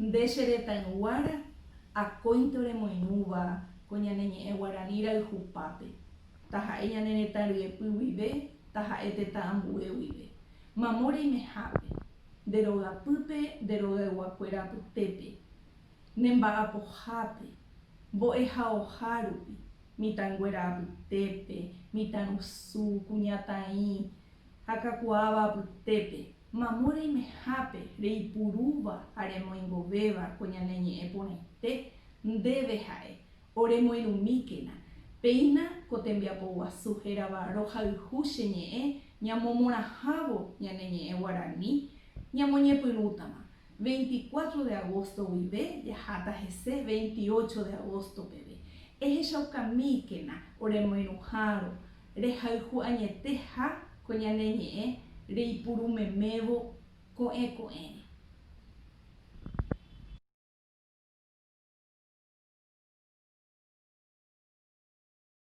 Nde che retãyguára akóinte oremoirũva ko ñane ñe'ẽ guarani rayhupápe, taha'e ñane retã ryepy guive, taha'e tetã ambue guive. Mamo reimehápe, nde rogapýpe nde rogayguakuéra apytépe, ne mba'apohápe, mbo'ehaoha rupi, mitãnguéra apytépe, mitãrusu, kuñataĩ ha kakuaáva apytépe, Mamo reimehápe reipurúva ha remoingovéva ko ñane ñe'ẽ porãite, ndéve ha'e, oremoirũmíkena, péina ko tembiapo guasu hérava rohayhu che ñe'ẽ ñamomorãhávo ñane ñe'ẽ guarani, ñamoñepyrũtama, 24 de agosto guive jaháta hese 28 de agosto peve. Ehechaukamíkena oremoirũhárõ Rehayhu añete ha ko ñane ñe'ẽ reipurumemévo ko'ẽ ko'ẽre.